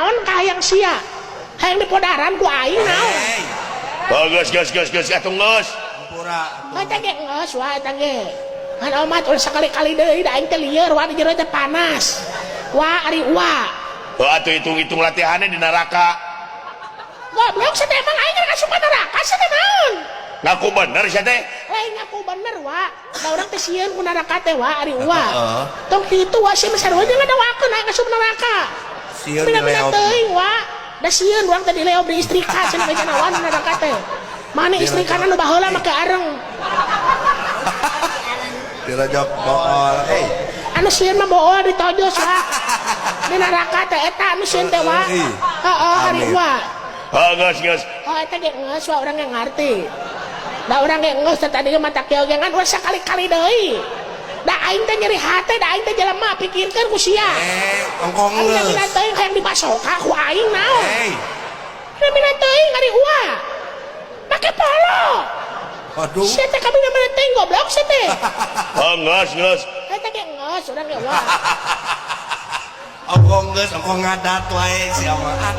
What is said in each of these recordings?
Naon kahayang sia? Hayang dipodaran ku aing naon? Hey, Oh, geus geus geus geus atuh geus. Hampura. Eta ge geus wae eta ge. Ngan omat ulah sakali-kali deui da aing teh lieur wa di jero teh panas. Wa ari wa. Oh, atuh hitung-hitung latihannya di neraka. Goblok sia teh, emang aing rek asup ka neraka sia teh naon? Ngaku bener sia teh. Lain ngaku bener wa. Da urang teh sieun ku neraka teh wa ari wa. Heeh. Tong kitu wa, sia mah sarua jeung ngadawakeun aing asup neraka. Sieun Mina-mina dileob. teuing wa. Da sieun urang teh dileob di istrika cenah bejana wa neraka teh. Mana istrikana nu baheula make areng. Dirojok bool. Hey, Anu sieun mah bool ditojos wa. Di neraka teh eta anu sieun teh wa. Ih. Heeh, ari Amin. wa. Oh, geus geus. Oh, eta ge geus wa, urang ge ngarti. Da urang ge geus teh tadi ge mata kieu ge ngan ulah sakali-kali deui. Da aing teh nyeri hate, da aing teh jelema pikirkeun ku sia. Eh, ongkong Anu geus. mina teuing hayang dibasoka ku aing naon? Hey, Mina teuing ari wa. Make polo. Waduh. Sia teh kami mana teuing, goblok sia teh. Oh, geus geus. Eta ge geus urang ge wa. Ongkong geus, ongkong ngadat wae sia mah. Ah,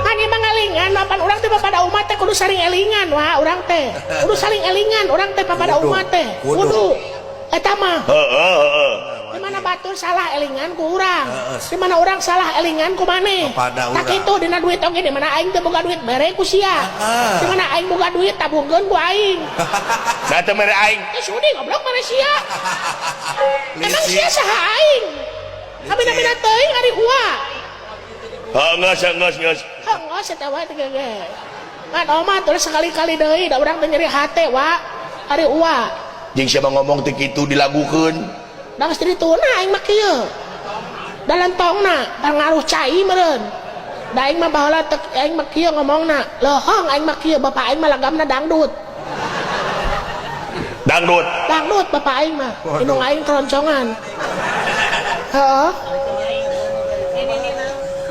Kan ieu mah ngalingan mapan urang teh papada umat teh kudu saling elingan wah, urang teh. Kudu saling elingan urang teh papada Kudu. umat teh. Kudu. Kudu. Eta mah. Heeh heeh. Di mana batur salah elingan ku urang. Heeh. Di mana urang salah elingan ku maneh. Kepada Tak urang. kitu dina duit oge, di mana aing teu boga duit bere ku sia. Heeh. Di mana aing boga duit tabungkeun ku aing. Da teu mere aing. Eh, sudi goblok mana sia? Emang Licik. sia saha aing? Kami mina teuing ari ua. Oh, geus geus geus. Heuh, geus eta wae teh ge. Ngan omat ulah sekali-kali deui da urang teh nyeri hate wa. Ari ua. Jeung siapa ngomong teh kitu dilagukeun. Da geus dituna aing mah kieu. Da lentongna pangaruh cai meureun. Da aing mah baheula teh aing mah kieu ngomongna. Leuheung aing mah kieu, bapak aing mah lagamna dangdut. Dangdut. Dangdut bapak aing mah. Waduh. Indung aing keroncongan. Heeh.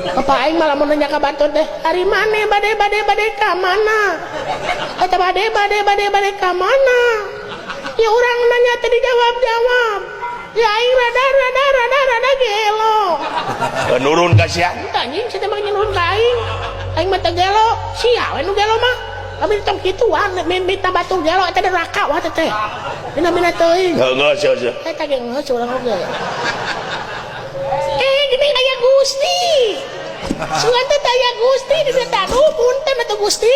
Bapak aing mah lamun nanya ka batur teh, "Ari maneh bade bade bade ka mana?" Eta bade bade bade bade ka mana? Ya urang nanya teh dijawab-jawab. Ya aing rada rada rada rada gelo. Eh, nurun ka sia. Entah anjing sia teh mah nurun ka aing. Aing mah teu gelo. Sia we nu gelo mah. Kami tong kitu wah, minta batur gelo eta neraka wah teh teh. Mina-mina teuing. Heuh, geus geus. Eta ge geus urang oge. Eh, gini aya Gusti. Sugan teh aya Gusti di teh, aduh punten atuh Gusti.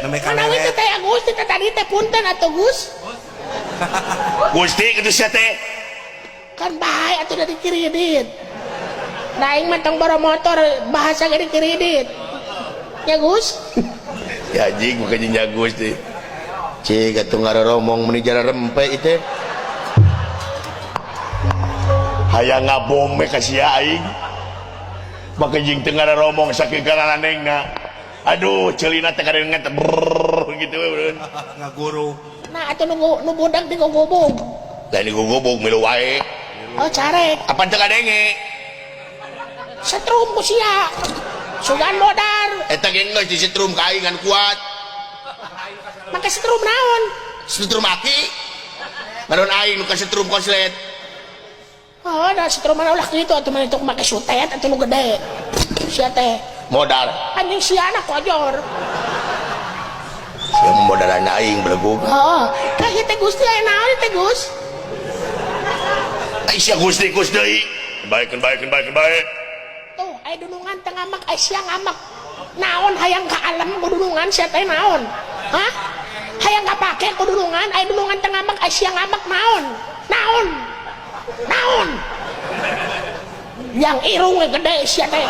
Neme Manawi kaleret. teh aya Gusti teh tadi teh, punten atuh Gus. Gusti kitu sia teh. Kan bae atuh dari kredit. Da aing mah tong boro motor bahasa ge di kredit. Ya Gus? Ya anjing bukan nya Gusti. Cik atuh ngaroromong meuni jara rempe ieu. Hayang ngabom we ka sia aing. Make jeung teu ngaroromong saking kalalanengna. Aduh, ceulina teh kadengen teh brrrr gitu we beureun. Ngaguru. Nah, atuh nu nu budak di gugubug. Lain digugubug, milu wae. Oh, carek. Apan teu kadenge? Setrum ku sia. Sugan modar. Eta ge geus disetrum ka aing ngan kuat. Make setrum naon? Setrum aki. Ngadon aing nu kasetrum koslet. Oh, da setrum mana ulah kitu atuh, mana itu make sutet atuh nu gede. Sia teh. Modal. Anjing sia anak kojor. Sia modalan aing belegug. Oh, kayak ieu teh Gusti aya naon ieu teh Gus? Ai sia Gusti Gus deui. Baikeun baikeun baikeun bae. Tuh, aya dunungan teh ngamek, aya sia ngamek. Naon hayang ka alam ku dunungan sia teh naon? Hah? Hayang kapake ku dunungan, aya dunungan teh ngamek, aya sia ngamek naon? Naon? Naon? Yang irung gede sia teh.